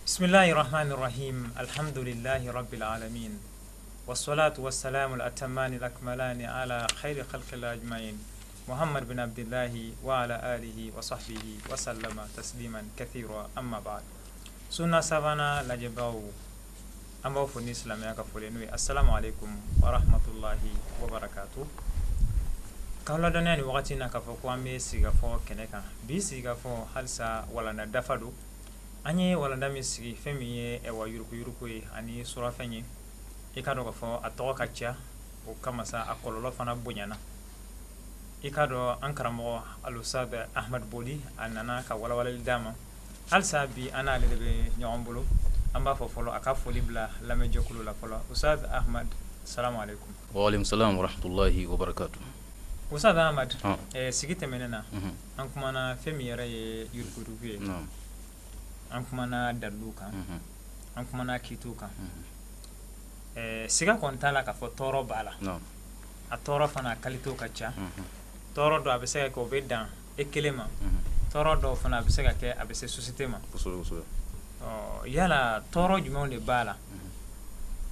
بسم الله الرحمن الرحيم الحمد لله رب العالمين والصلاة والسلام الأتمان الأكملان على خير خلق الله أجمعين محمد بن عبد الله وعلى آله وصحبه وسلم تسليما كثيرا أما بعد Sunna Savana lajɛbaw, an b'aw fo ni silamɛya ka foli n'o ye assalamu alaikum wa rahmatullahi wa barakatuh. K'aw ladɔnniya nin wagati in na k'a fɔ ko an bɛ sigikafɔ kɛnɛ kan. Bi sigikafɔ halisa walanda dafa don. An ye walanda min sigi, fɛn min ye ɛwa yuruguyurugu ye ani surafɛn ye, i k'a dɔn k'a fɔ a tɔgɔ ka ca, o kama sa a kɔlɔlɔ fana bonyana. I k'a dɔn an karamɔgɔ Alusitazi Ahmad Boli, a nana ka walawalali d'an ma. Halisa bi an n'ale de bɛ ɲɔgɔn bolo. An b'a fɔ fɔlɔ a ka foli bila lamɛnjɛkulu la fɔlɔ. Ustaz Ahmad, salamu aleykum. Wa aleykum salam wa rahmatulahi wa barakatuh. Ustaz Ahmad, sigi tɛmɛnen na, an kumana fɛn min yɛrɛ ye yuruguyurugu ye, an kumana dalilu kan, an kumana kitiw kan. Siga kɔni t'a la k'a fɔ tɔɔrɔ b'a la, a tɔɔrɔ fana a qualitéw ka ca. Tɔɔrɔ dɔ a bɛ se ka kɛ o bɛ dan e kelen ma, tɔɔrɔ dɔw fana a bɛ se ka kɛ a bɛ se société ma. Yala tɔɔrɔ jumɛnw de b'a la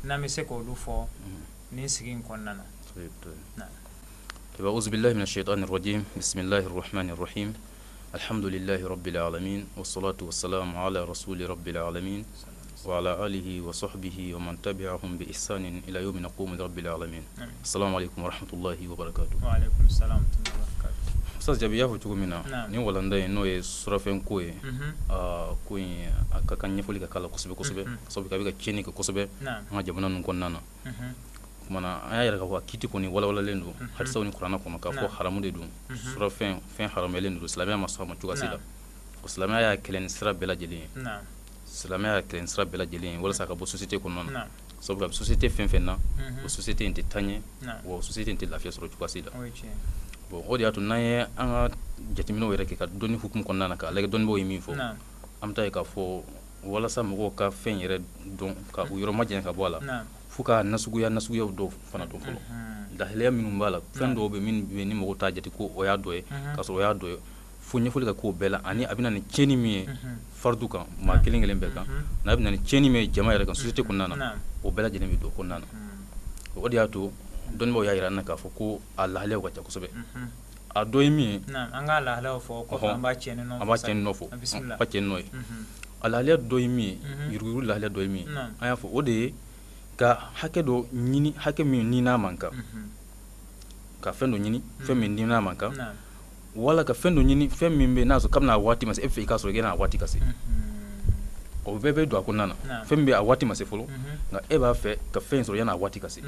n'an bɛ se k'olu fɔ nin sigi in kɔnɔna na? Auzu billahi mina shaitani rajim. Bismillahir rahmanir rahim. Alhamdulillahi rabbil alamin wassalatu wassalamu ala rasuli rabbil alamin wa ala alihi wa sahbihi wa man tabi'ahum bi ihsanin ila yawmi naqumu rabbil alamin. Assalamu alaikum wa rahmatullahi wa barakatuh. Wa alaikum salam wa rahmatullahi wa barakatuh. Ustaz Jabi, y'a fɔ cogo min na, nin walanda in n'o ye surafɛn ko ye, ko in a ka kan ɲɛfɔli ka k'a la kosɛbɛ kosɛbɛ, sabu a bɛ ka tiɲɛni kɛ kosɛbɛ an ka jamana ninnu kɔnɔna na. Kumana an y'a yira k'a fɔ a kiti kɔni walawalalen don hadisaw ni kuranɛ kɔnɔ k'a fɔ haramu de don, surafɛn fɛn haramuyalen don, silamɛya ma sɔn a ma cogoya si la. O silamɛya y'a kɛlɛ ni sira bɛɛ lajɛlen ye, silamɛya y'a kɛlɛ ni sira bɛɛ lajɛlen ye walasa a ka bɔ société kɔnɔna na, sabu a bɛ société fɛn fɛn na, o société in tɛ taa ɲɛ, wa o société in tɛ lafiya sɔrɔ cogoya si la. Bon, o de y'a to n'an ye an ka jateminɛw yɛrɛ kɛ ka dɔnni hukumu kɔnɔna na, k'a lajɛ dɔnnibaaw ye min fɔ, an bɛ taa ye k'a fɔ walasa mɔgɔw ka fɛn yɛrɛ dɔn ka u yɔrɔ majanya ka bɔ a la, fo ka nasuguya dɔw fana dɔn fɔlɔ, lahalaya minnu b'a la, fɛn dɔw bɛ minnu bɛ ni mɔgɔw t'a jate ko o y'a dɔ ye, k'a sɔrɔ o y'a dɔ ye, fo ɲɛfɔli ka k'o bɛɛ la, ani a bɛ na ni tiɲɛni min ye fardu kan, maa kelen kelen bɛɛ kan, n'a bɛ na ni tiɲɛni min ye jama yɛrɛ kan, société kɔnɔna na, o bɛɛ lajɛlen bɛ don kɔnɔna na. O de y'a to dɔnnibaaw y'a jira an na k'a fɔ ko a lahalayaw ka ca kosɛbɛ. A dɔ ye min ye, an k'a lahalayaw fɔ, kɔfɛ an b'a tiɲɛni nɔ, an b'a tiɲɛni nɔ fɔ, an b'a tiɲɛni nɔ ye. A lahalaya dɔ ye min ye, yuruguyurugu lahalaya dɔ ye min ye, an y'a fɔ o de ye ka hakɛ dɔ ɲini, hakɛ min ni n'a man kan, ka fɛn dɔ ɲini, fɛn min ni n'a man kan, wala ka fɛn dɔ ɲini, fɛn min bɛ n'a sɔrɔ kabini a waati ma se, e fɛ i k'a sɔrɔ i n'a waati ka se, o bɛɛ bɛ don a kɔnɔna na. Fɛn min bɛ a waati ma se fɔlɔ, nka e b'a fɛ ka fɛn sɔrɔ yan'a waati ka se,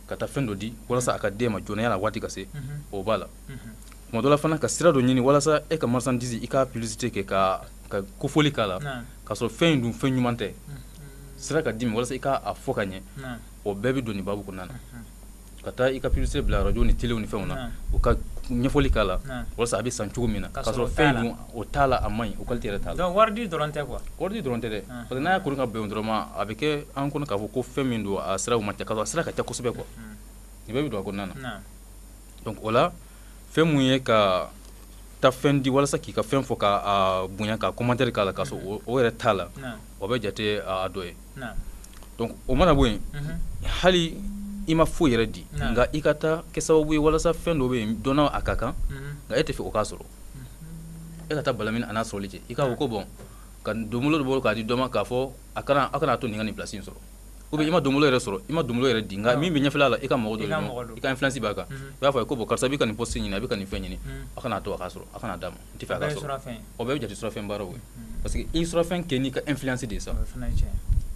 ka taa fɛn dɔ di walasa a ka d'e ma joona yan'a waati ka se, o b'a la. Tuma dɔ la fana, ka sira dɔ ɲini walasa e ka marchandise i ka publicité kɛ, ka kofɔli k'a la, k'a sɔrɔ fɛn in dun fɛn ɲuman tɛ, sira ka d'i ma walasa i k'a fɔ ka ɲɛ, o bɛɛ bɛ don nin baabu kɔnɔna na. Ka taa i ka publicité bila radio ni télé ni fɛnw na, u ka ɲɛfɔli k'a la walasa a bɛ san cogo min na, k'a sɔrɔ fɛn dun o t'a la, a man ɲi, o qualité yɛrɛ t'a la. Donc wari di dɔrɔn tɛ quoi? Wari di dɔrɔn tɛ dɛ, parce que n'a y'a kɔni ka bɛn dɔrɔn ma, a bɛ kɛ an kɔnɔ k'a fɔ ko fɛn min don, a siraw man ca, k'a sɔrɔ a sira ka ca kosɛbɛ quoi. Nin bɛɛ bɛ don a kɔnɔna na. Donc o la, fɛn mun ye ka taa fɛn di walasa k'i ka fɛn fɔ, k'a bonya, ka commentaire k'a la, k'a sɔrɔ o yɛrɛ t'a la, o bɛ jate a dɔ ye. Donc o mana bɔ yen, hali i ma foyi yɛrɛ di, nka i ka taa kɛ sababu ye walasa fɛn dɔ bɛ yen dɔ n'a a ka kan, nka e tɛ fɛ o k'a sɔrɔ, e ka taa balamini a n'a sɔrɔli cɛ, i k'a fɔ ko bon, ka donbolo dɔ bɔ k'a di dɔ ma, k'a fɔ a kana to nin ka nin place in sɔrɔ, ou bien i ma donbolo yɛrɛ sɔrɔ, i ma donbolo yɛrɛ di, nka min bɛ ɲɛfɛla la, i ka mɔgɔ dɔ dɔn, i ka influence b'a kan, i b'a fɔ ko bon, karisa bɛ ka nin poste ɲini, a bɛ ka nin fɛn ɲini, a kana to a k'a sɔrɔ, a kana d'a ma, n tɛ fɛ a k'a sɔrɔ. O bɛɛ bɛ jate surafɛn baaraw ye, parce que i ye surafɛn kɛ n'i ka influence de ye sa,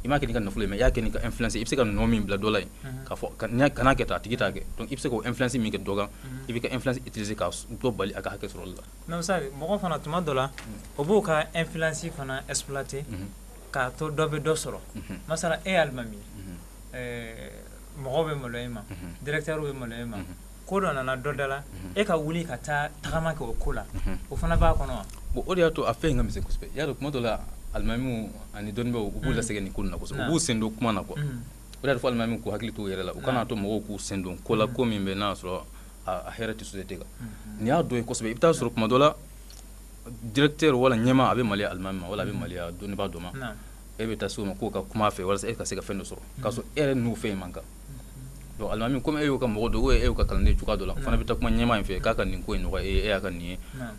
i m'a kɛ n'i ka nafolo ye, mais i y'a kɛ n'i ka influence, i bɛ se ka nɔ min bila dɔ la yen, k'a fɔ kana kɛ tan, a tigi t'a kɛ. Donc i bɛ se k'o influence min kɛ dɔ kan, i b'i ka influence utiliser ka dɔ bali a ka hakɛ sɔrɔli la. Mais Ustaz, mɔgɔ fana tuma dɔ la, o b'o ka influence fana exploiter k'a to dɔ bɛ dɔ sɔrɔ. Masala e ye alimami ye, mɔgɔw bɛ maloya e ma, directeur bɛ maloya e ma, ko dɔ nana dɔ da la, e ka wuli ka taa tagama kɛ o ko la, o fana b'a kɔnɔ wa? Bon, o de y'a to a fɛn in ka misɛn kosɛbɛ. I y'a dɔn, tuma dɔ la alimamiw ani dɔnnibaaw, u b'u lasɛgɛn nin ko nin na kosɛbɛ, u b'u sen don kuma na quoi. O de y'a to fo alimamiw k'u hakili to u yɛrɛ la, u kana to mɔgɔw k'u sen don ko la, ko min bɛ n'a y'a sɔrɔ a hɛrɛ tɛ société kan. Nin y'a dɔ ye kosɛbɛ. I bɛ taa sɔrɔ tuma dɔ la directeur wala ɲɛmaa a bɛ maloya alimami ma, wala a bɛ maloya dɔnnibaa dɔ ma. E bɛ taa se o ma k'o ka kuma a fɛ walasa e ka se ka fɛn dɔ sɔrɔ, k'a sɔrɔ e yɛrɛ n'o fɛn in man kan. Donc alimami, komi e y'o ka mɔgɔ dɔ, e y'o ka kalanden cogoya dɔ la, o fana bɛ taa kuma ɲɛmaa in fɛ k'a ka nin ko in nɔgɔya e ye, e y'a ka nin ye.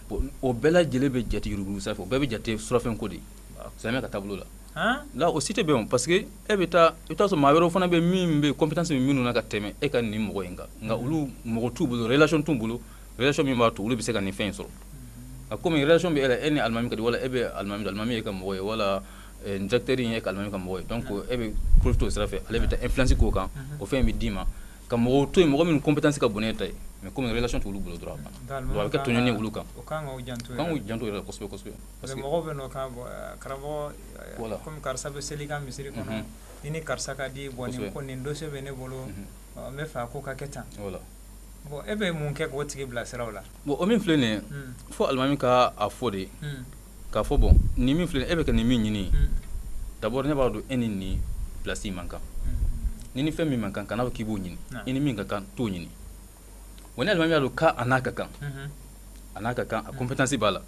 Bon, o bɛɛ lajɛlen bɛ jate yuruguyurugu sira fɛ, o bɛɛ bɛ jate surafɛn ko de ye silamɛya ka taabolo la. La o si tɛ bɛn, parce que e bɛ taa, i bɛ taa sɔrɔ maa wɛrɛw fana bɛ min bɛ compétence bɛ minnu na ka tɛmɛ e ka nin mɔgɔ in kan, nka olu mɔgɔ t'u bolo, relation t'u bolo, relation min b'a to olu bɛ se ka nin fɛn in sɔrɔ. A komi relation bɛ e la, e ni alimami ka di, wala e bɛ alimami dɔn, alimami ye ka mɔgɔ ye, wala directeur in ye ka alimami ka mɔgɔ ye, donc e bɛ profiter o sira fɛ, ale bɛ taa influence k'o kan, o fɛn in bɛ d'i ma ka mɔgɔw to yen, mɔgɔ minnu compétence ka bon n'e ta ye, mais komi relation t'olu bolo dɔrɔn, a banna. Donc a bɛ kɛ tɔɲɔni ye olu kan. O kan k'u janto. Kan k'u janto yɛrɛ kosɛbɛ kosɛbɛ. Parce que mɔgɔw bɛ n'o kan, karamɔgɔ, komi karisa bɛ seli ka misiri kɔnɔ, ni karisa ka di, bon, nin ko nin dossier bɛ ne bolo, n bɛ fɛ a ko ka kɛ tan. Bon, e bɛ mun kɛ k'o tigi bilasira o la? Bon, o min filɛ nin ye, fo alimami ka a fɔ de k'a fɔ: bon, nin min filɛ, e bɛ ka nin min ɲini, d'abord ne b'a dɔn e ni nin place man kan. Ni fɛn min man kan, kana fɔ k'i b'o ɲini. I ni min ka kan, t'o ɲini. Wa ni alimami y'a dɔn k'a n'a ka kan, a n'a ka kan, a compétence b'a la,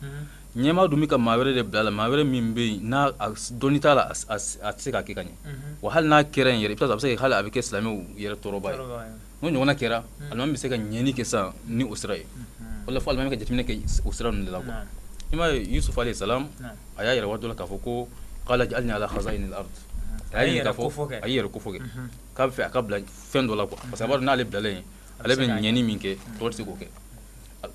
ɲɛmaa dun bɛ ka maa wɛrɛ de bila a la, maa wɛrɛ min bɛ yen n'a dɔnni t'a la, a tɛ se k'a kɛ ka ɲɛ, wa hali n'a kɛra yen yɛrɛ, i bɛ taa sɔrɔ a bɛ se ka hali a bɛ kɛ silamɛw yɛrɛ tɔɔrɔba ye. N'o ɲɔgɔnna kɛra, alimami bɛ se ka ɲɛni kɛ sisan ni o sira ye. O la, fo alimami ka jateminɛ kɛ o sira ninnu de la quoi. I m'a ye, Yusuf alayhi salam, a y'a yɛrɛ waati dɔ la k'a fɔ ko qala ij'alni ala khaza'inil ard. A y'a ɲini k'a fɔ, a y'i yɛrɛ ko fɔ kɛ k'a bɛ fɛ a ka bila fɛn dɔ la quoi, parce que a b'a dɔn n'ale bilalen yen, ale bɛ ɲɛni min kɛ, tɔw tɛ se k'o kɛ.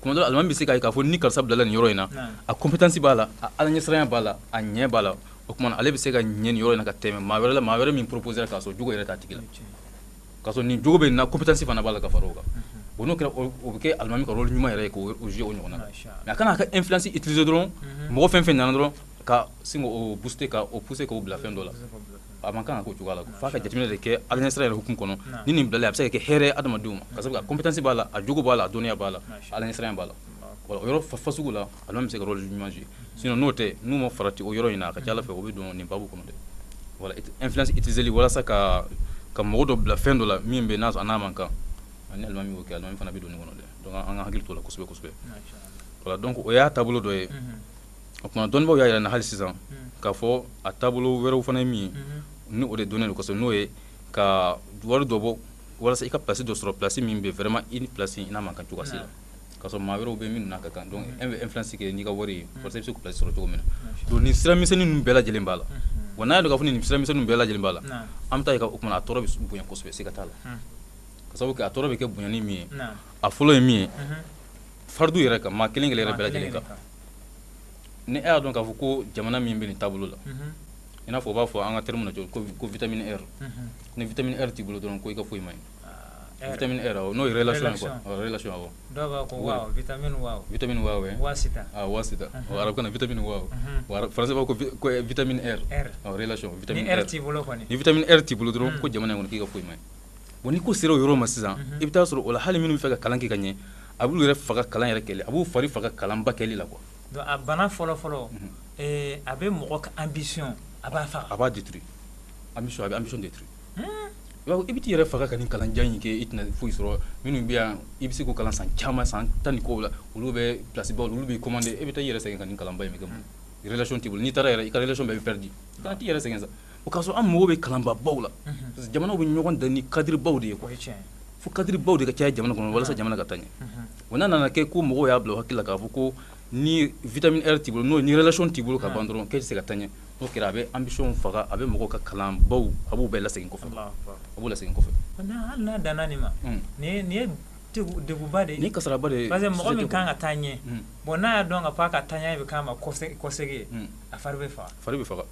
Tuma dɔ la, alimami bɛ se k'a ye k'a fɔ ni karisa bilala nin yɔrɔ in na, a compétence b'a la, a ala ɲɛsiranya b'a la, a ɲɛ b'a la, o tuma ale bɛ se ka ɲɛ nin yɔrɔ in na ka tɛmɛ maa wɛrɛ la, maa wɛrɛ min proposé k'a sɔrɔ jogo yɛrɛ t'a tigi la, k'a sɔrɔ nin jogo bɛ nin na, compétence fana b'a la ka fara o kan. Bon, n'o kɛra, o bɛ kɛ alimami ka rôle ɲuman yɛrɛ ye k'o jouer o ɲɔgɔn na. Mais a kana a ka influence utiliser dɔrɔn, mɔgɔ fɛn fɛn nana dɔrɔn ka sin k'o booster, ka o pousser k'o bila fɛn dɔ la. A man kan ka k'o cogoya la. F'a ka jateminɛ de kɛ ala ɲɛsira yɛrɛ hukumu kɔnɔ. Ni nin bilala, a bɛ se ka kɛ hɛrɛ ye adamadenw ma, ka sababu kɛ a compétence b'a la, a jogo b'a la, a dɔnniya b'a la, ala ɲɛsiranya b'a la. Voilà, o yɔrɔ fasugu la, alimami bɛ se ka rôle ɲuman jouer. Sinon n'o tɛ, n'u ma farati o yɔrɔ in na, a ka ca ala fɛ o bɛ don nin babu kɔnɔ dɛ. Voilà, influence utiliser walasa ka mɔgɔ dɔ bila fɛn dɔ la min bɛ n'a sɔrɔ a n'a man kan, ani alimami y'o kɛ, alimami fana bɛ don nin kɔnɔ dɛ. Donc an ka hakili t'o la kosɛbɛ kosɛbɛ. Voilà, donc o y'a taabolo dɔ ye. O tuma, dɔnnibaw y'a jira na hali sisan k'a fɔ a taabolo wɛrɛw fana ye min ye, ni o de dɔnnen don kosɛbɛ, n'o ye ka wari dɔ bɔ walasa i ka place dɔ sɔrɔ, place min bɛ vraiment i ni place i n'a man kan cogoya si la, k'a sɔrɔ maa wɛrɛw bɛ minnu n'a ka kan. Donc e bɛ influence kɛ n'i ka wari ye walasa i bɛ se k'o place sɔrɔ cogo min na. Donc nin sira misɛnnin ninnu bɛɛ lajɛlen b'a la. Wa n'a y'a dɔn k'a fɔ nin sira misɛnnin bɛɛ lajɛlen b'a la, an bɛ taa ye o tuma a tɔɔrɔ bɛ bonya kosɛbɛ, siga t'a la. Ka sababu kɛ a tɔɔrɔ bɛ kɛ bonyani min ye, a fɔlɔ ye min ye, fardu yɛrɛ kan, maa kelen kelen yɛrɛ bɛɛ lajɛlen kan. Ni e y'a dɔn k'a fɔ ko jamana min bɛ nin taabolo la, i n'a fɔ u b'a fɔ an ka terme na cogo ko vitamine R, ni vitamine R t'i bolo dɔrɔn, ko i ka foyi man ɲi. Vitamine R, awɔ, n'o ye relation ye quoi, relation, awɔ. Dɔw b'a ko waaw, vitamine waaw. Vitamine waaw, wasita. Ah, wasita, arabukan na vitamine waaw, français b'a ko vitamine R. R. Awɔ, relation, vitamine ni R t'i bolo kɔni. Ni vitamine R t'i bolo dɔrɔn, ko jamana in kɔnɔ, k'i ka foyi man ɲi. Bon, ni ko sera o yɔrɔ ma sisan, i bɛ taa sɔrɔ o la, hali minnu bɛ fɛ ka kalan kɛ ka ɲɛ, a b'u yɛrɛ faga kalan yɛrɛ kɛli, a b'u fari faga kalanba kɛli la quoi. Donc a bana fɔlɔ fɔlɔ, a bɛ mɔgɔ ka ambition, a b'a faga. A b'a détruire, ambition, a bɛ ambition détruire. I bɛ t'i yɛrɛ faga ka nin kalanjan in kɛ, i tɛna foyi sɔrɔ. Minnu bɛ yan, i bɛ se k'o kalan san caman, san 10 ni kɔ la, olu bɛ place baw, olu b'i commander, e bɛ taa i yɛrɛ sɛgɛn ka nin kalanba in bɛ kɛ mun? Relation t'i bolo. N'i taara yɛrɛ, i ka relation bɛɛ bɛ perdu. I kana t'i yɛrɛ sɛgɛn sa, o k'a sɔrɔ an mago bɛ kalanbabaw la, parce que jamanaw bɛ ɲɔgɔn dan ni cadre baw de ye quoi. Fo cadre baw de ka caya jamana kɔnɔ walasa jamana ka taa ɲɛ. Wa n'a nana kɛ ko mɔgɔw y'a bila u hakili la k'a fɔ ko ni vitamine R t'i bolo, n'o ni relation t'i bolo ka ban dɔrɔn, k'e tɛ se ka taa ɲɛ, n'o kɛra, a bɛ ambition faga, a bɛ mɔgɔw ka kalanbaw, a b'u bɛɛ lasegin kɔfɛ, a b'u lasegin kɔfɛ. Hali n'a danna nin ma, nin ye degunba de ye. Nin ye kasaraba de ye. Parce que mɔgɔ min kan ka taa ɲɛ, bon, n'a y'a dɔn k'a fɔ a ka taaɲɛ bɛ k'a ma kɔsegin ye, a fari bɛ faga. Fari bɛ faga,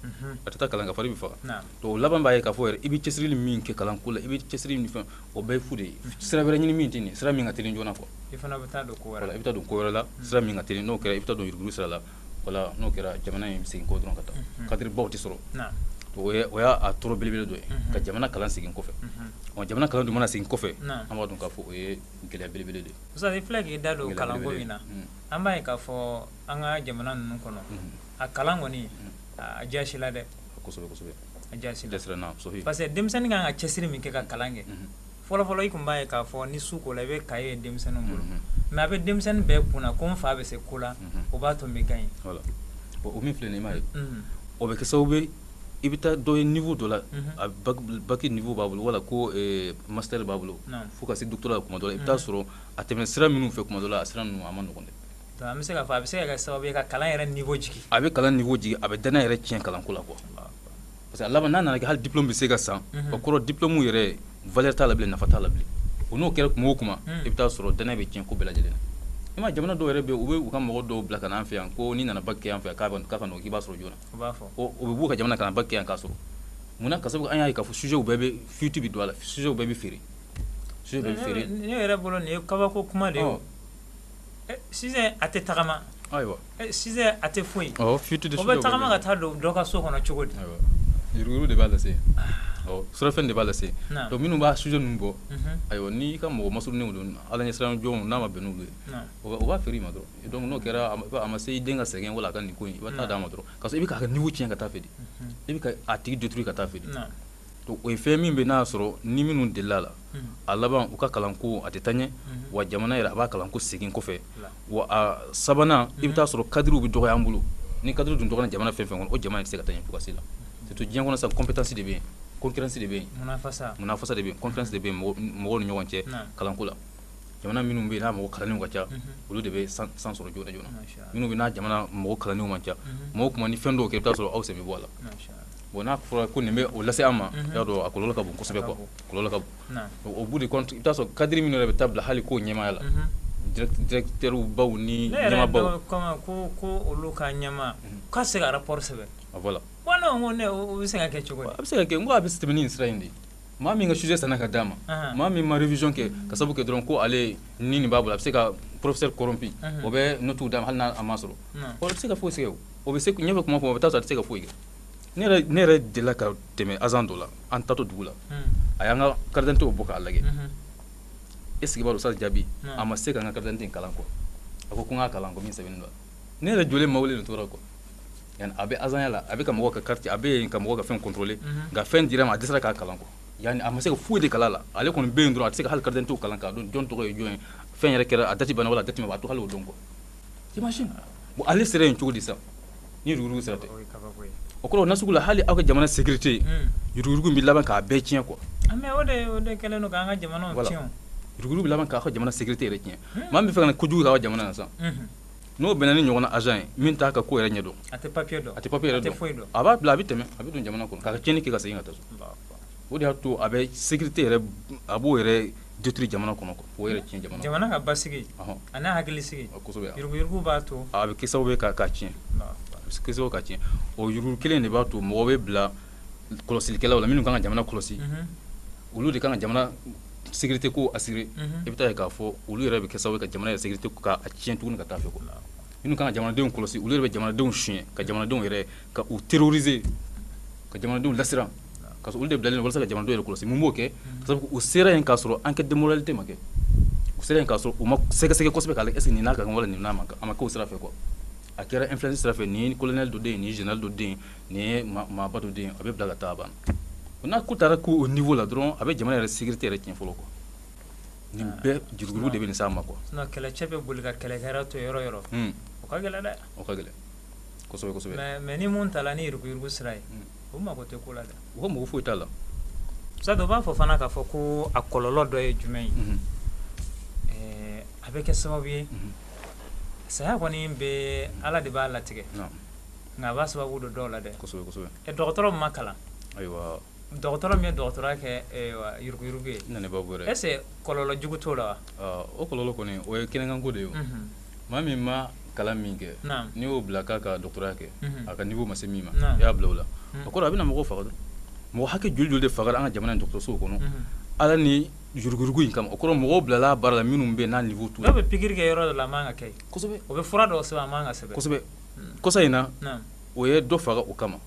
a tɛ taa kalan kɛ, fari bɛ faga. Donc o laban b'a ye k'a fɔ yɛrɛ, i bɛ cɛsirili min kɛ kalanko la, i bɛ cɛsiri min fɛn, o bɛɛ ye fu de ye. Sira wɛrɛ ɲini min tɛ nin, sira min ka teli joona quoi. I fana bɛ taa don ko wɛrɛ la. I bɛ taa don ko wɛrɛ la, sira min ka teli. N'o kɛra, i bɛ taa don yuruguyurugu sira la. Wala n'o kɛra, jamana in bɛ segin kɔ dɔrɔn ka taa, cadre baw tɛ sɔrɔ. O y'a tɔɔrɔ belebele dɔ ye ka jamana kalan segin kɔfɛ. Ɔ, jamana kalan dun mana segin kɔfɛ, an b'a dɔn k'a fɔ o ye gɛlɛya belebele de ye. Ustaz, i filɛ k'i da don kalanko min na, an b'a ye k'a fɔ an ka jamana ninnu kɔnɔ, a kalan kɔni a jasila dɛ. Kosɛbɛ kosɛbɛ. A jasila na, parce que denmisɛnnin kan ka cɛsiri min kɛ ka kalan kɛ, fɔlɔ fɔlɔ, i tun b'a ye k'a fɔ ni su ko la, i bɛ cahier ye denmisɛnninw bolo, mais a bɛ denmisɛnnin bɛɛ kunna ko n fa bɛ se ko la, o b'a to n bɛ gagner. Voilà, o min filɛ nin ye, i m'a ye, o bɛ kɛ sababu ye. I bɛ taa dɔ ye niveau dɔ la, a bac niveau b'a bolo, wala ko master b'a bolo, fo ka se doctorat la kuma dɔ la, i bɛ taa sɔrɔ a tɛmɛ sira minnu fɛ kuma dɔ la, a sira ninnu a ma nɔgɔn dɛ. An bɛ se k'a fɔ a bɛ se ka kɛ sababu ye ka kalan yɛrɛ niveau jigin. A bɛ kalan niveau jigin, a bɛ danaya yɛrɛ tiɲɛ kalanko la quoi. Parce que a laban n'a nana kɛ hali diplôme bɛ se ka san, o kɔrɔ diplôme yɛrɛ valeur t'a la bilen, nafa t'a la bilen. O n'o kɛra kuma o kuma, i bɛ taa sɔrɔ danaya bɛ tiɲɛ ko bɛɛ lajɛlen na. I ma jamana dɔw yɛrɛ bɛ yen, u bɛ u ka mɔgɔ dɔw bila ka na an fɛ yan ko n'i nana bac kɛ yan fɛ, k'a ka nɔgɔn, k'i b'a sɔrɔ joona. U b'a fɔ. O bɛ b'u ka jamana ka na bac kɛ yan k'a sɔrɔ. Munna? Ka sababu an y'a ye k'a fɔ sujet bɛɛ bɛ fuite bɛ don a la, sujet bɛɛ bɛ feere. Sujet bɛɛ bɛ feere. Ne yɛrɛ bolo nin ye kabako kuma de ye. Sujet a tɛ tagama. Ayiwa. Sujet a tɛ foyi. Ɔ fuite de O bɛ tagama ka taa don dɔ ka so kɔnɔ cogo di? Ayiwa. Yuruguyurugu de b'a lase. Ɔ surafɛn de b'a lase. Donc minnu b'a sujet ninnu bɔ, ayiwa, n'i ka mɔgɔ masurunnenw don, Ala ɲɛsiran jɔnw n'a ma bɛn n'olu ye, o b'a feere i ma dɔrɔn. Donc n'o kɛra, a ma se i den ka sɛgɛn wala a ka nin ko in, i bɛ taa d'a ma dɔrɔn. Ka sɔrɔ i bɛ k'a ka niveau tiɲɛ ka taa fɛ de. I bɛ ka a tigi détruire ka taa fɛ de. Donc o ye fɛn min bɛ n'a sɔrɔ ni minnu delila la, a laban u ka kalanko a tɛ taa ɲɛ, wa jamana yɛrɛ a b'a kalanko segin kɔfɛ. Wa a sabanan, i bɛ taa sɔrɔ cadre bɛ dɔgɔya an bolo. Ni cadre dun dɔgɔyara jamana fɛn fɛn kɔnɔ, o jamana tɛ se ka taa ɲɛ fo ka se la. Surtout diɲɛ kɔnɔ sisan, compétence de bɛ yen, concurrence de bɛ yen. Munafasa de bɛ yen, concurrence de bɛ yen mɔgɔw ni ɲɔgɔn cɛ kalanko la. Jamana minnu bɛ yen n'a mɔgɔ kalannenw ka ca, olu de bɛ san sɔrɔ joona joona. Minnu bɛ n'a jamana mɔgɔ kalannenw man ca, mɔgɔw kuma ni fɛn dɔw kɛ, i bɛ taa sɔrɔ aw sen bɛ bɔ a la. Bon, n'a fɔra ko nin bɛ o lase an ma, i y'a dɔn a kɔlɔlɔ ka bon kosɛbɛ quoi, kɔlɔlɔ ka bon. Au bout du compte, i bɛ taa sɔrɔ cadre minnu yɛrɛ bɛ taa bila hali ko ɲɛmaaya la, directeur baw ni ɲɛmaabaw. Ko olu ka ɲɛmaa k'a se ka rapport sɛbɛn. Voilà. Bon, ne ko ne o bɛ se ka kɛ cogo di? A bɛ se ka kɛ, n ko a bɛ tɛmɛ ni nin sira in de ye. Maa min ka sujet sanna ka d'a ma, maa min ma révision kɛ, ka sababu kɛ dɔrɔn ko ale ni nin b'a bolo, a bɛ se ka professeur corrompu, o bɛ note d'a ma hali n'a ma sɔrɔ. O bɛ se ka foyi sɛgɛ, o bɛ se ɲɛfɛ kuma fɔ, o bɛ taa sɔrɔ a tɛ se ka foyi kɛ. Ne yɛrɛ delila ka tɛmɛ agent dɔ la, an taatɔ dugu la, a y'an ka carte d'identité bɔ k'a lajɛ. Est ce que i b'a dɔn sa jaabi, a ma se ka n ka carte d'identité in kalan quoi. A ko ko n k'a kalan ko min sɛbɛnnen don. Ne yɛrɛ jɔlen ma wele nin tora quoi. Yani a bɛ agent ya la, a bɛ ka mɔgɔw ka carte, a bɛ yen ka mɔgɔw ka fɛn contrôler, nka fɛn dira ma, a dɛsɛra k'a kalan quoi. Yani a ma se ka foyi de kalan la. Ale kɔni bɛ yen dɔrɔn, a tɛ se ka hali carte d'identité kalan k'a dɔn jɔn tɔgɔ ye jɔn ye, fɛn yɛrɛ kɛra a date banna wala a date ma ban, a to hali o dɔn quoi. T'imagines? Bon, ale sera yen cogo di sisan? Ni yuruguyurugu sira tɛ. O kɔrɔ na sugu la, hali aw ka jamana sécurité, yuruguyurugu bɛ laban k'a bɛɛ tiɲɛ quoi. Mais o de kɛlen don k'an ka jamanaw tiɲɛ. Yuruguyurugu bɛ laban k'aw ka jamana sécurité yɛrɛ tiɲɛ. Maa min bɛ fɛ ka na kojugu k'aw ka jamana na sisan, n'o bɛnna ni ɲɔgɔnna agent ye min t'a ka ko yɛrɛ ɲɛdɔn, a tɛ papier dɔn, a tɛ papier yɛrɛ dɔn, a tɛ foyi dɔn, a b'a bila, a bɛ tɛmɛ, a bɛ don jamana kɔnɔ k'a ka tiɲɛni kɛ ka segin ka taa so. O de y'a to a bɛ sécurité yɛrɛ, a b'o yɛrɛ détruire jamana kɔnɔ quoi, o yɛrɛ tiɲɛ jamana kɔnɔ. Jamana ka basigi a n'a hakili sigi, kosɛbɛ, yuruguyurugu b'a to a bɛ kɛ sababu ye k'a tiɲɛ, a bɛ kɛ sababu k'a tiɲɛ. O yurugu kelen de b'a to mɔgɔ bɛ bila kɔlɔsilikɛlaw la minnu kan ka jamana kɔlɔsi, olu de kan ka jamana sécurité ko assurer. I bɛ taa ye k'a fɔ olu yɛrɛ bɛ kɛ sababu ye ka jamana yɛrɛ sécurité k'a tiɲɛ tuguni ka taa fɛ quoi. Minnu kan ka jamanadenw kɔlɔsi, olu yɛrɛ bɛ jamanadenw suɲɛ, ka jamanadenw yɛrɛ ka u terroriser, ka jamanadenw lasiran, ka sɔrɔ olu de bilalen don walasa ka jamanadenw yɛrɛ kɔlɔsi. Mun b'o kɛ? Sabu u sera yen k'a sɔrɔ enquête de moralité ma kɛ, u sera yen k'a sɔrɔ u ma sɛgɛsɛgɛ kosɛbɛ k'a lajɛ est ce que nin n'a ka kan wala nin n'a man kan, a ma kɛ o sira fɛ quoi. A kɛra influence sira fɛ, nin ye colonel dɔ den ye, nin ye général dɔ den ye, nin ye maaba dɔ den ye, a bɛ bila ka taa, a banna. N'a ko taara k'o niveau la dɔrɔn, a bɛ jamana yɛrɛ sécurité yɛrɛ tiɲɛ fɔlɔ quoi. Nin bɛɛ jurujuru de bɛ nin s'a ma quoi. Sinon kɛlɛcɛ bɛ boli ka kɛlɛkɛyɔrɔ to yɔrɔ yɔrɔ. O ka gɛlɛn dɛ. O ka gɛlɛn kosɛbɛ kosɛbɛ. Mais ni mun tala ni yuruguyurugu sira ye, o mago tɛ ko la dɛ. U ka mago foyi t'a la. Sadu, b'a fɔ fana k'a fɔ ko a kɔlɔlɔ dɔ ye jumɛn ye? A bɛ kɛ sababu ye, saya kɔni bɛ Ala de b'a latigɛ, nka a b'a sababu don dɔw la dɛ. Kosɛbɛ kosɛbɛ. Dɔgɔtɔrɔ ma kalan. Ayiwa. Dɔgɔtɔrɔ min ye dɔgɔtɔrɔya kɛ yuruguyurugu ye, nana babu yɛrɛ. Est ce que kɔlɔlɔ jugu t'o la wa? O kɔlɔlɔ kɔni, o ye kɛnɛkanko de ye o. Maa min ma kalan min kɛ, n'i y'o bila k'a ka dɔgɔtɔrɔya kɛ, a ka niveau ma se min ma, i y'a bila o la, o kɔrɔ a bɛna mɔgɔw faga dɔrɔn. Mɔgɔ hakɛ joli joli de fagara an ka jamana in dɔgɔtɔrɔsow kɔnɔ, Ala ni yuruguyurugu in kama. O kɔrɔ mɔgɔw bilala baara la minnu bɛ yen n'a niveau t'u la. Dɔw bɛ pikiri kɛ yɔrɔ dɔ la, a man ka kɛ. Kosɛbɛ. O bɛ fura dɔw sɛbɛn, a man ka sɛbɛn. Kosɛbɛ. Kɔsa in na, o ye dɔ faga o kama.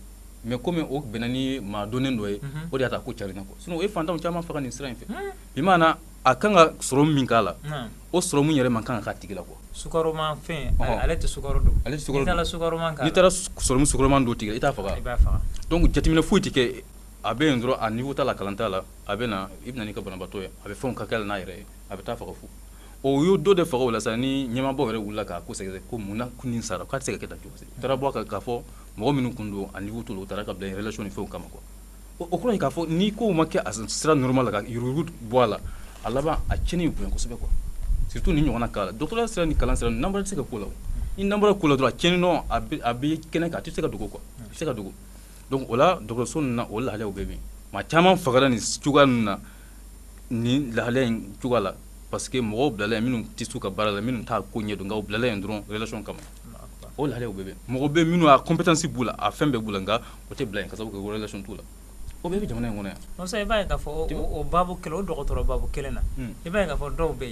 Mais komi o bɛnna ni maa donnen dɔ ye, o de y'a to a ko carina quoi. Sinon o ye fantanw caman faga nin sira in fɛ. Bi maana a kan ka sɔrɔ min k'a la, o sɔrɔ min yɛrɛ man kan ka k'a tigi la quoi. Sukaroma fɛn, ale tɛ sukaro don. Ale tɛ sukaro don. N'i taara sukaroma k'a la. N'i taara sɔrɔ sukaroma don tigi la, i t'a faga. I b'a faga. Donc jateminɛ foyi tɛ kɛ, a bɛ yen dɔrɔn, a niveau t'a la, kalan t'a la, a bɛ na, i bɛ na n'i ka banabaatɔ ye, a bɛ fɛnw ka kɛ la n'a yɛrɛ ye, a bɛ taa faga fu. O y'o dɔ de faga o la sa, ni ɲɛmaabaaw yɛrɛ wulila k'a ko sɛgɛsɛgɛ ko mun na nin sara, k'a tɛ se ka kɛ tan cogo si. U taara bɔ a kan k'a fɔ Mɔgɔ minnu kun don a niveau t'o la, u taara ka bila relation ni fɛnw kama quoi. O kɔrɔ ye k'a fɔ ni kow ma kɛ a sira normal la, ka yuruguyurugu bɔ a la, a laban a tiɲɛni bɛ bonya kosɛbɛ quoi. Surtout ni ɲɔgɔnna cas la, dɔgɔtɔrɔya sira ni kalan sira, nanbara tɛ se ka k'o la. Ni nanbara ko la dɔrɔn, a tiɲɛni nɔ a bɛ kɛnɛ kan, a tɛ se ka dogo quoi, a tɛ se ka dogo. Donc o la, dɔgɔtɔrɔso ninnu na, o lahalayaw bɛɛ bɛ yen. Maa caman fagara nin cogoya ninnu na, nin lahalaya in cogoya la, parce que mɔgɔw bilala yen minnu tɛ s'u ka baara la, minnu t'a ko ɲɛdɔn, nka u bilala yen dɔrɔn relation kama. O lahalayaw bɛɛ bɛ yen. Mɔgɔ bɛ minnu a compétence b'u la, a fɛn bɛɛ b'u la, nka o tɛ bila yen ka sababu kɛ relation t'u la. O bɛɛ bɛ jamana in kɔnɔ yan. Musa, i b'a ye k'a fɔ o baabu kelen, o dɔgɔtɔrɔ baabu kelen na, i b'a ye k'a fɔ dɔw bɛ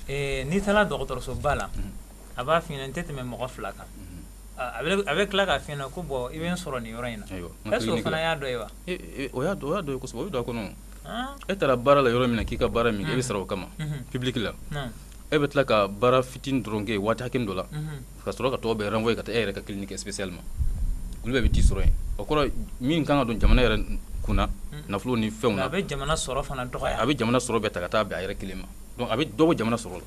yen, n'i taara dɔgɔtɔrɔsoba la, a b'a f'i ɲɛna n tɛ tɛmɛ mɔgɔ 2 kan. A bɛ tila k'a f'i ɲɛna ko bon, i bɛ n sɔrɔ nin yɔrɔ in na. Est-ce que o fana y'a dɔ ye wa? O y'a dɔ ye kosɛbɛ, o bɛ don a kɔnɔ. E taara baara la yɔrɔ min na, k'i ka baara min kɛ, e bɛ sara o kama public la. E bɛ tila ka baara fitinin dɔrɔn kɛ waati hakɛ dɔ la, ka sɔrɔ ka tɔgɔ bɛɛ renvoyer ka taa e yɛrɛ ka clinique spécialement. Olu bɛɛ bɛ t'i sɔrɔ yen. O kɔrɔ, min kan ka don jamana yɛrɛ kunna nafolo ni fɛnw na, a bɛ jamana sɔrɔ fana dɔgɔya. A bɛ jamana sɔrɔ bɛɛ ta ka taa bɛn a yɛrɛ kelen ma. Donc a bɛ dɔ bɔ jamana sɔrɔ la.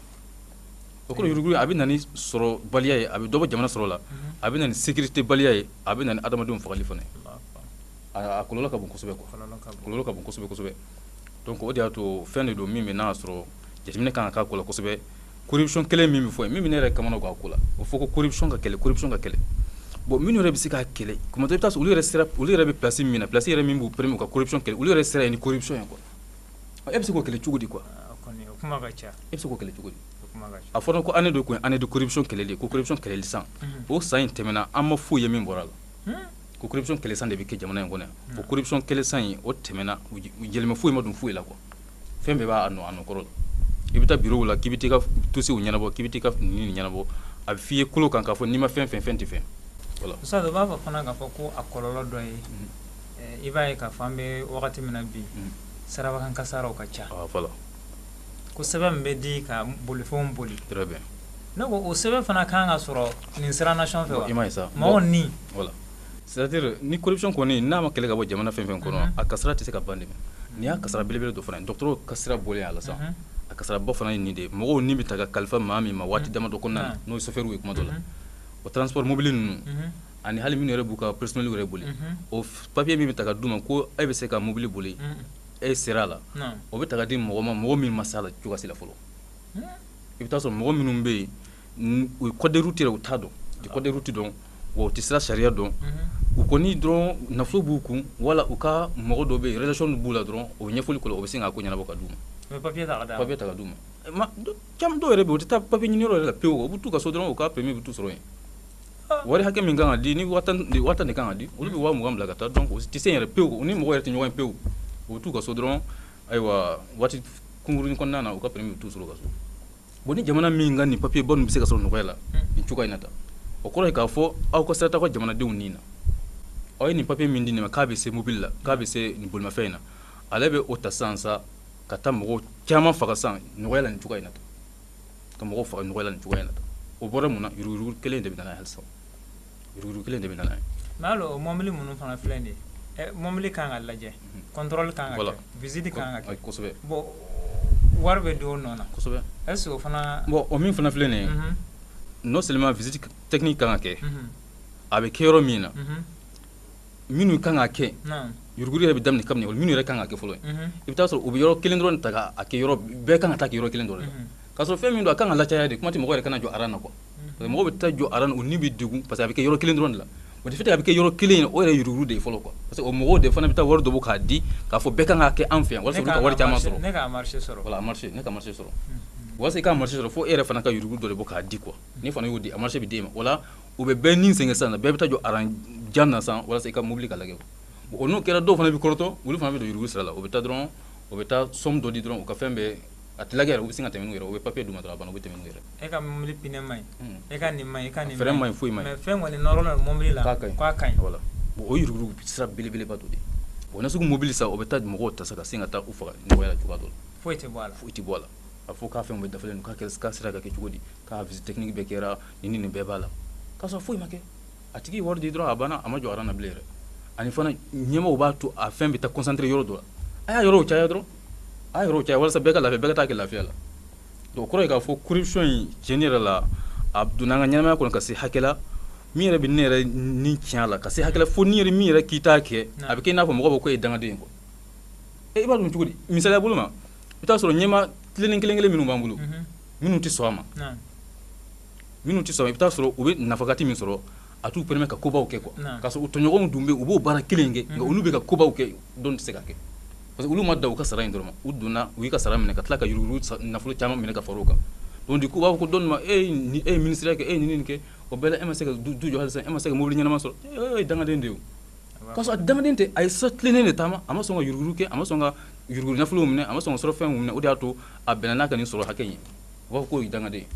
O kɔrɔ, yuruguyurugu a bɛ na ni sɔrɔbaliya ye, a bɛ dɔ bɔ jamana sɔrɔ la, a bɛ na ni sécurité baliya ye, a bɛ na ni adamadenw fagali fana ye. A kɔlɔlɔ ka bon kosɛbɛ quoi, kɔlɔlɔ ka bon kosɛbɛ kosɛbɛ. Donc o de y'a to fɛn de don min bɛ n'a sɔrɔ jateminɛ kan ka k'a ko la kosɛbɛ. Corruption kelen min bɛ fɔ yen, min bɛ ne yɛrɛ kamana gan a ko la, o fɔ ko corruption ka kɛlɛ, corruption ka kɛlɛ. Bon, minnu yɛrɛ bɛ se k'a kɛlɛ, kuma dɔ i bɛ taa sɔrɔ olu yɛrɛ sera, olu yɛrɛ bɛ place min na, place yɛrɛ min b'u permet u ka corruption kɛlɛ, olu yɛrɛ sera yen ni corruption ye quoi. E bɛ se k'o kɛlɛ cogo di quoi? O kuma ka ca. E bɛ se k'o kɛlɛ cogo di? A fɔra ko année dɔ kun ye année de corruption kɛlɛli, ko corruption kɛlɛli san. O san in tɛmɛna, an ma foyi ye min bɔra a la. Ko corruption kɛlɛ san de bɛ kɛ jamana in kɔnɔ yan. O corruption kɛlɛ san in, o tɛmɛna, yɛlɛma foyi ma don foyi la quoi. Fɛn bɛɛ b'a nɔ a nɔ kɔrɔ la. I bɛ taa bureau la k'i bɛ t'i ka dossier ɲɛnabɔ, k'i bɛ t'i ka nin ɲɛnabɔ, a bɛ f'i ye kolo kan k'a fɔ n'i ma fɛn fɛn, fɛn tɛ fɛn. Voilà. Ustaz, u b'a fɔ fana k'a fɔ ko a kɔlɔlɔ dɔ ye, i b'a ye k'a fɔ an bɛ wagati min na bi, sirabakan kasaraw ka ca. Ah voilà. Ko sɛbɛn min bɛ di ka bolifɛnw boli. Très bien. Ne ko o sɛbɛn fana kan ka sɔrɔ nin sira nation fɛ wa? I m'a ye sa. Mɔgɔw ni. Voilà. C'est-à-dire ni corruption kɔni n'a ma kɛlɛ ka bɔ jamana fɛn fɛn kɔnɔ, a kasara tɛ se ka ban dɛ. Nin y'a kasara belebele dɔ fana ye. Dɔgɔtɔrɔw ka sira bɔlen a la sa. A kasaraba fana ye nin de ye. Mɔgɔw ni bɛ ta ka kalifa maa min ma waati damadɔ kɔnɔna na, n'o ye chauffeur ye kuma dɔ la. O transport mobili ninnu, ani hali minnu yɛrɛ b'u ka personnel yɛrɛ boli, o papier min bɛ ta ka d'u ma ko e bɛ se ka mobili boli, e sera a la, o bɛ ta ka di mɔgɔ ma, mɔgɔ min ma s'a la cogoya si la fɔlɔ. I bɛ taa sɔrɔ mɔgɔ minnu bɛ yen, u code de route yɛrɛ u t'a dɔn, u tɛ code de route dɔn, wa u tɛ sira sariya dɔn. U kɔni dɔrɔn nafolo b'u kun, wala u ka mɔgɔ dɔ bɛ yen, relation b'u la dɔrɔn, o bɛ ɲɛfɔli k'o la, o bɛ sin k'a ko ɲɛnabɔ ka d'u ma. Papier ta ka d'a ma. Papier ta ka d'u ma. Caman dɔw yɛrɛ bɛ yen, u tɛ taa papier ɲini yɔrɔ yɛrɛ la pewu, u bɛ t'u ka so dɔrɔn, u ka permis bɛ t'u sɔrɔ yen. Wari hakɛ min kan ka di, ni 10 000 de kan ka di, olu bɛ 20 000 bila ka taa. Donc u tɛ se yɛrɛ pewu, u ni mɔgɔ yɛrɛ tɛ ɲɔgɔn ye pewu. U bɛ t'u ka so dɔrɔn, ayiwa, waati kunkurunin kɔnɔna na, u ka permis bɛ t'u sɔrɔ u ka so. Bon, ni jamana min ka nin papier ba ninnu bɛ se ka sɔrɔ nɔgɔya la nin cogoya in na tan, o kɔrɔ ye k'a fɔ aw ka sira t'aw ka jamanadenw ni na. Aw ye nin papier min di nin ma k'a bɛ se mobili la, k'a bɛ se nin bolimafɛn in na, ale bɛ o ta sisan sa ka taa mɔgɔw caman faga sisan nɔgɔya la nin cogoya in na tan, ka mɔgɔw faga nɔgɔya la nin cogoya in na tan. O bɔra mun na? Yuruguyurugu kelen de bɛ na n'a ye halisa, yuruguyurugu kelen de bɛ na n'a ye. Mais hali o mobili minnu fana filɛ nin ye, mobili kan ka lajɛ, contrôle kan ka kɛ, visite kan ka kɛ. Kosɛbɛ. Bon, wari bɛ don o nɔ na. Kosɛbɛ. Est ce que o fana. Bon, o min fana filɛ nin ye, non seulement visite technique kan ka kɛ, a bɛ kɛ yɔrɔ min na, minnu kan ka kɛ, yuruguyurugu yɛrɛ bɛ daminɛ kabini minnu yɛrɛ kan ka kɛ fɔlɔ ye. I bɛ taa sɔrɔ u bɛ yɔrɔ kelen dɔrɔn ta k'a kɛ, yɔrɔ bɛɛ kan ka taa kɛ yɔrɔ kelen dɔrɔn la. K'a sɔrɔ fɛn min don, a kan ka lacaya de. Kuma tɛ mɔgɔ yɛrɛ kana jɔ rang na quoi. Parce que mɔgɔ bɛ taa jɔ rang na, u ni bɛ degun, parce que a bɛ kɛ yɔrɔ kelen dɔrɔn de la. O de fait a bɛ kɛ yɔrɔ kelen ye, o yɛrɛ ye yuruguyurugu de ye fɔlɔ quoi. Parce que o mɔgɔw de fana bɛ taa wari dɔ bɔ k'a di, k'a fɔ bɛɛ kan ka kɛ an fɛ yan, walasa olu ka wari caman sɔrɔ. Ne ka marché sɔrɔ. Voilà, marché, ne ka marché sɔrɔ. Walasa i ka marché sɔrɔ, fo e yɛrɛ fana ka yuruguyurugu dɔ de bɔ k'a di quoi. N'i fana y'o di, a marché bɛ d'e ma. O la, u bɛ bɛɛ ni sɛgɛn sisan, bɛɛ bɛ taa jɔ rang jan na sisan walasa i ka mobili ka lajɛ. O n'o kɛra, dɔw fana bɛ kɔrɔtɔ, olu fana bɛ don yurugu sira la. U bɛ taa dɔrɔn, u bɛ taa somme dɔ di dɔrɔn, u ka fɛn bɛɛ a tɛ lajɛ yɛrɛ, u bɛ sin ka tɛmɛ n'u yɛrɛ, u bɛ papier d'u ma dɔrɔn, a banna, u bɛ tɛmɛ n'u yɛrɛ. E ka mobili pneu man ɲi, e ka nin man ɲi, e ka nin. Frein man ɲi, foyi man ɲi. Mais fɛn kɔni nɔrɔlen don mobili la k'a ka ɲi. K'a ka ɲi. Voilà. Bon, o ye yurugu sira belebeleba dɔ de ye. O nasugu mobili sa, o bɛ taa mɔgɔw ta sa ka sin ka taa u faga nɔgɔya la cogoya dɔ la. Foyi tɛ bɔ a la. Foyi tɛ bɔ a la. A fɔ k'a fɛnw bɛɛ dafalen don, k'a sira ka kɛ cogo di, k'a visite technique bɛɛ kɛra, nin ni nin bɛɛ b'a la, k'a sɔrɔ foyi ma kɛ. A tigi ye wari di dɔrɔn, a banna, a ma jɔ rang na bilen yɛrɛ. Ani fana, ɲɛmɔgɔw b'a to a fɛn bɛ taa concentré yɔrɔ dɔ la. A y'a yɔrɔw caya dɔrɔn, a y'a yɔrɔw caya walasa bɛɛ ka lafiya, bɛɛ ka taa kɛ lafiya la. Donc o kɔrɔ ye k'a fɔ corruption in, tiɲɛni yɛrɛ la, a donna an ka ɲɛnamaya kɔnɔ ka se hakɛ la. Min yɛrɛ bɛ ne yɛrɛ ni tiɲɛ la ka se hakɛ fo ni yɛrɛ min yɛrɛ k'i t'a kɛ, a bɛ kɛ i n'a fɔ mɔgɔ bɛ ko e ye dangaden ye quoi. E i b'a dɔn cogo di? Misaliya bolo ma, i bɛ taa sɔrɔ ɲɛmaa tilennen kelen kelen minnu b'an bolo, minnu tɛ sɔn a ma, minnu tɛ sɔn, i bɛ taa sɔrɔ u bɛ nafakati min sɔrɔ, a t'u permet ka kobaw kɛ quoi. K'a sɔrɔ u tɔɲɔgɔnw dun bɛ, u b'o baara kelen kɛ, nka olu bɛ ka kobaw kɛ, dɔn tɛ se ka kɛ parce que olu ma da u ka sara in dɔrɔn ma. U donna, u y'i ka sara minɛ ka tila ka yuruguyurugu nafolo caman minɛ ka far'o kan. Donc du coup, u b'a fɔ ko dɔnni ma: e ye ministère kɛ, e ye nin kɛ, o bɛɛ la e ma se ka du jɔ hali sisan, e ma se ka mobili ɲɛnama sɔrɔ, e ye dangaden de ye. O k'a sɔrɔ a dangaden tɛ, a ye sira tilennen de taama, a ma sɔn ka yuruguyurugu kɛ, a ma sɔn ka yuruguyurugu nafolow minɛ, a ma sɔn ka sɔrɔ fɛnw minɛ. O de y'a to a bɛnna n'a ka nin sɔrɔ hakɛ in ye. U b'a fɔ k'o ye dangaden ye.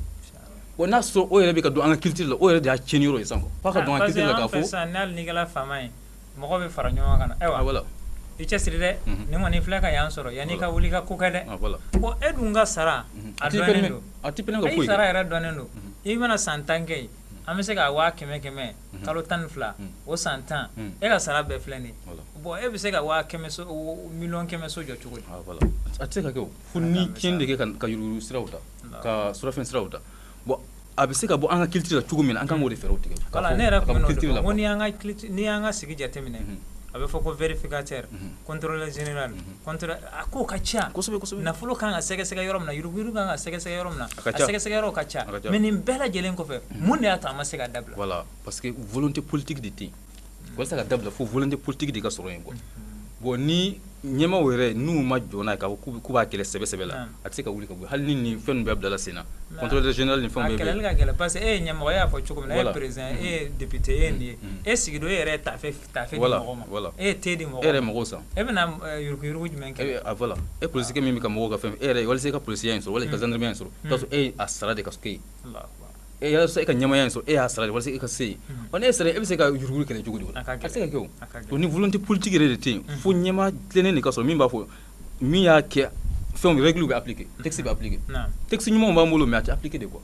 Bon, n'a sɔrɔ o yɛrɛ bɛ ka don an ka culture la, o yɛrɛ de y'a tiɲɛni yɔrɔ ye sisan quoi. F'a ka don an ka culture la k'a fɔ sisan n'hali n'i kɛra faama ye, mɔgɔ bɛ fara ɲɔgɔn kan na. Ayiwa, voilà, i cɛsiri dɛ, nin kɔni filɛ ka yan sɔrɔ, yanni i ka wuli ka ko kɛ dɛ. Bon, e dun ka sara a dɔnnen don. A t'i permet ka foyi kɛ. Sara yɛrɛ dɔnnen don. I mana san 10 kɛ yen, an bɛ se ka 100 000 100 kalo 12, o san 10, e ka sara bɛɛ filɛ nin ye. Bon, e bɛ se ka 100 000 so, 100 000 000 so jɔ cogo di? A tɛ se ka kɛ o, fo ni tiɲɛni de kɛ ka yuruguyurugu siraw ta, ka surafɛn siraw ta. Bon, a bɛ se ka bɔ an ka culture la cogo min na, an kan k'o de fɛɛrɛw tigɛ. Voilà, ne yɛrɛ tun bɛ n'o de fɔ, ko n'i y'an ka sigi jateminɛ, a bɛ fɔ ko vérificateur, contrôleur général, contrôleur, a kow ka ca. Kosɛbɛ kosɛbɛ. Nafolo kan ka sɛgɛsɛgɛ yɔrɔ min na, yuruguyurugu kan ka sɛgɛsɛgɛ yɔrɔ min na, a sɛgɛsɛgɛ yɔrɔ ka ca. Mais nin bɛɛ lajɛlen kɔfɛ, mun de y'a to a ma se ka dabila? Voilà, parce que volonté politique de tɛ yen. Walasa ka dabila, fo volonté politique de ka sɔrɔ yen quoi. Bon, ni ɲɛmaaw yɛrɛ n'u ma jɔ n'a ye k'a fɔ k'u b'a kɛlɛ sɛbɛ sɛbɛ la, a tɛ se ka wuli ka bɔ, hali ni nin fɛn ninnu bɛɛ bilala sen na, contrôleur général ni fɛnw bɛɛ. A kɛlɛli ka gɛlɛn parce que e ye ɲɛmɔgɔ, e y'a fɔ cogo min na, e ye président, e ye député, e ye nin ye, e sigi don, e yɛrɛ ye tafe di mɔgɔ ma, e ye te di mɔgɔ ma, e yɛrɛ mɔgɔw san, e bɛna yuruguyurugu jumɛn kɛ? Voilà, e policier min bɛ ka mɔgɔw ka fɛn, e yɛrɛ walasa e ka policier in sɔrɔ, walasa i ka gendarmerie in sɔrɔ, i b'a sɔrɔ e ye a sara de ka kɛ yen. E yalasa e ka ɲɛmaaya in sɔrɔ, e y'a sara de walasa e ka se yen. Ɔ, ne e sara, e bɛ se ka yuruguyurugu kɛlɛ cogo di? O la a tɛ se ka kɛ o. Donc ni volonté politique yɛrɛ de tɛ yen, fo ɲɛmaa tilennen de ka sɔrɔ min b'a fɔ min y'a kɛ, fɛnw règle bɛ appliquer, texte bɛ appliquer. Texte ɲumanw b'an bolo, mais a tɛ appliquer de quoi.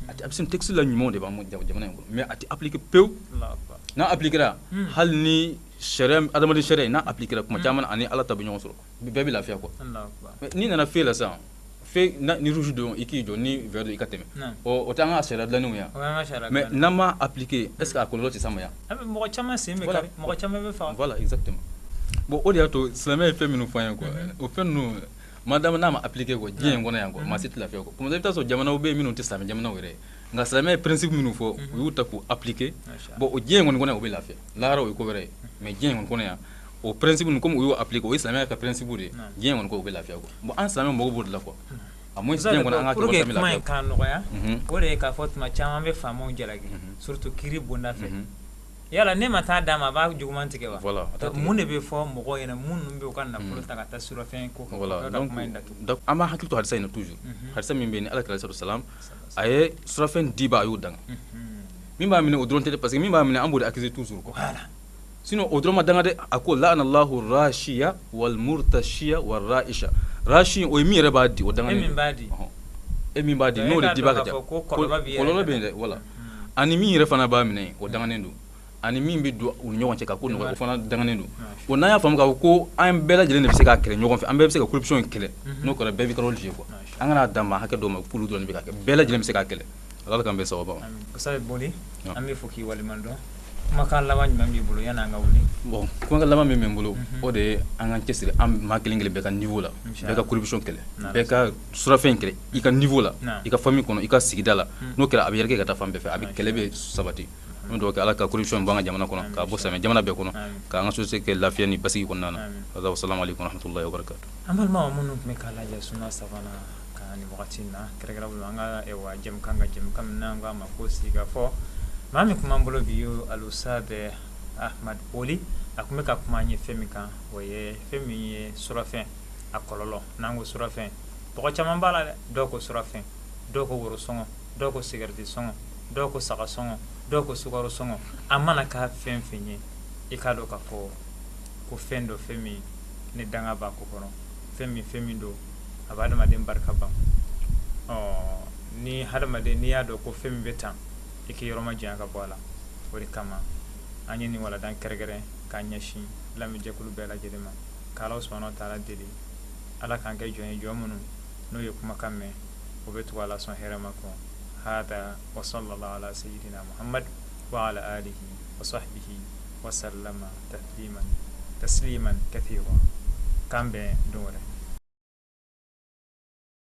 A tɛ, a texte la ɲumanw de b'an jamana in kɔnɔ, mais a tɛ appliquer pewu. N'a appliquer, hali ni sariya, adamaden sariya n'a appliquer, kuma caman ani Ala ta bɛ ɲɔgɔn sɔrɔ, bɛɛ bɛ lafiya quoi. N'i nana feu la sisan, feu ni rouge don, i k'i jɔ, ni vert don, i ka tɛmɛ. O tɛ an ka sariya dilannenw ye, mais n'an m'a appliquer, est ce que a kɔlɔlɔ tɛ s'an ma yan? Mɔgɔ caman sen bɛ kari, mɔgɔ caman bɛ faga. Voilà, exactement. Bon, o de y'a to silamɛ ye fɛn minnu fɔ an ye quoi, o fɛn ninnu, madame n'a ma appliquer quoi, diɲɛ in kɔnɔ yan quoi, maa si tɛ lafiya quoi. Comme i bɛ taa sɔrɔ jamanaw bɛ yen minnu tɛ silamɛ jamanaw yɛrɛ ye, nka silamɛ ye principe minnu fɔ, u y'u ta k'u appliquer. Bon, o diɲɛ in kɔni kɔnɔ yan, u bɛ lafiya. Lahara, o ye ko wɛrɛ ye, mais diɲɛ in kɔni kɔnɔ yan, o principe ninnu, comme u y'o appliquer, o ye silamɛya ka principe de ye, diɲɛ kɔni kɔnɔ, u bɛ lafiya quoi. Bon, an silamɛ mago b'o de la quoi. A moins diɲɛ kɔnɔ an ka kɛ pour que kuma in k'a nɔgɔya, o de ye k'a fɔ tuma caman bɛ faamaw jalaki, surtout kiiri bonda fɛ. Yala ne ma taa d'a ma, a b'a juguman tigɛ wa? Voilà. Mun de bɛ fɔ mɔgɔw ɲɛna minnu bɛ u ka nafolo ta ka taa surafɛn ko kan? Voilà, donc kuma in datugu, an b'a hakili to hadisa in na toujours. Hadisa min bɛ yen ni Ala kira salam a ye surafɛn diba, a y'o danga. Min b'a minɛ, o dɔrɔn tɛ dɛ, parce que min b'a minɛ, an b'o de accuser toujours quoi. Sinon o dɔrɔn ma danga dɛ. A ko: la'ana Allahu rashiya wal murtashiya wal raisha. Rashi, o ye min yɛrɛ b'a di, o danga. E min b'a di. E min b'a di, n'o de diba ka ca, kɔlɔlɔ bɛ yen dɛ. Voilà, ani min yɛrɛ fana b'a minɛ, o danganen don. Ani min bɛ don u ni ɲɔgɔn cɛ ka ko nɔgɔya, o fana danganen don. O n'an y'a faamu k'a fɔ ko an bɛɛ lajɛlen de bɛ se k'a kɛlɛ ɲɔgɔn fɛ, an bɛɛ bɛ se ka corruption in kɛlɛ, n'o kɛra, bɛɛ b'i ka rôle jouer quoi. An kana dan maa hakɛ dɔw ma k'olu dɔrɔn de bɛ ka kɛ, bɛɛ lajɛlen bɛ se k'a kɛlɛ. Ala k'an bɛn sababa ma. Ustaz Boli, an bɛ fo k'i waleɲuman dɔn. Kumakan laban jumɛn b'i bolo yanni an ka wuli? Bon, kumakan laban min bɛ n bolo, o de ye an k'an cɛsiri, an maa kelen kelen bɛɛ ka niveau la, bɛɛ ka corruption kɛlɛ, bɛɛ ka surafɛn kɛlɛ i ka niveau la, i ka famille kɔnɔ, i ka sigida la. N'o kɛra, a bɛ yɛrɛkɛ ka taa fan bɛɛ fɛ, a bɛ kɛlɛ bɛ sabati. An bɛ dugawu kɛ Ala ka corruption bɔ an ka jamana kɔnɔ, k'a bɔ silamɛ jamana bɛɛ kɔnɔ, k'an ka société kɛ lafiya ni basigi kɔnɔna na. Wasalamu aleykum warahmatulahi wabarakatuh. An balimaw minnu tun bɛ k'a lajɛ Suna Savana kan nin wagati in na, kɛrɛnkɛrɛn an ka jɛmukan ka jɛmukan min n'an k'a ma ko sigikafɔ, maa min tun b'an bolo bi ye Alusitazi Ahmad Boli. A tun bɛ ka kuma an ye fɛn min kan, o ye fɛn min ye surafɛn a kɔlɔlɔ. N'an ko surafɛn, tɔgɔ caman b'a la dɛ. Dɔw ko surafɛn, dɔw ko worosɔngɔ, dɔw ko sigɛriti sɔngɔ, dɔw ko saga sɔngɔ, dɔw ko sukaro sɔngɔ. A mana k'a fɛn fɛn ye, i k'a dɔn k'a fɔ ko fɛn dɔ, fɛn min ni danga b'a ko kɔnɔ, fɛn min don, a bɛ adamaden barika ban. Ɔ ni hadamaden n'i y'a dɔn ko fɛn min bɛ tan, i k'i yɔrɔ majanya ka bɔ a la. O de kama an ye nin waladan kɛrɛnkɛrɛn k'a ɲɛsin lamɛnjɛkulu bɛɛ lajɛlen ma, k'Ala subahana wa taala deli, Ala k'an kɛ jɔn ye, jɔn minnu n'o ye kumakan mɛn, o bɛ tugu a la sɔn hɛrɛ ma kɔ. Hada wa sallallahu ala sayyidina Muhammad. wa ala alihi wa sahbihi wa sallama tasliman tasliman kathira. K'an bɛn don wɛrɛ.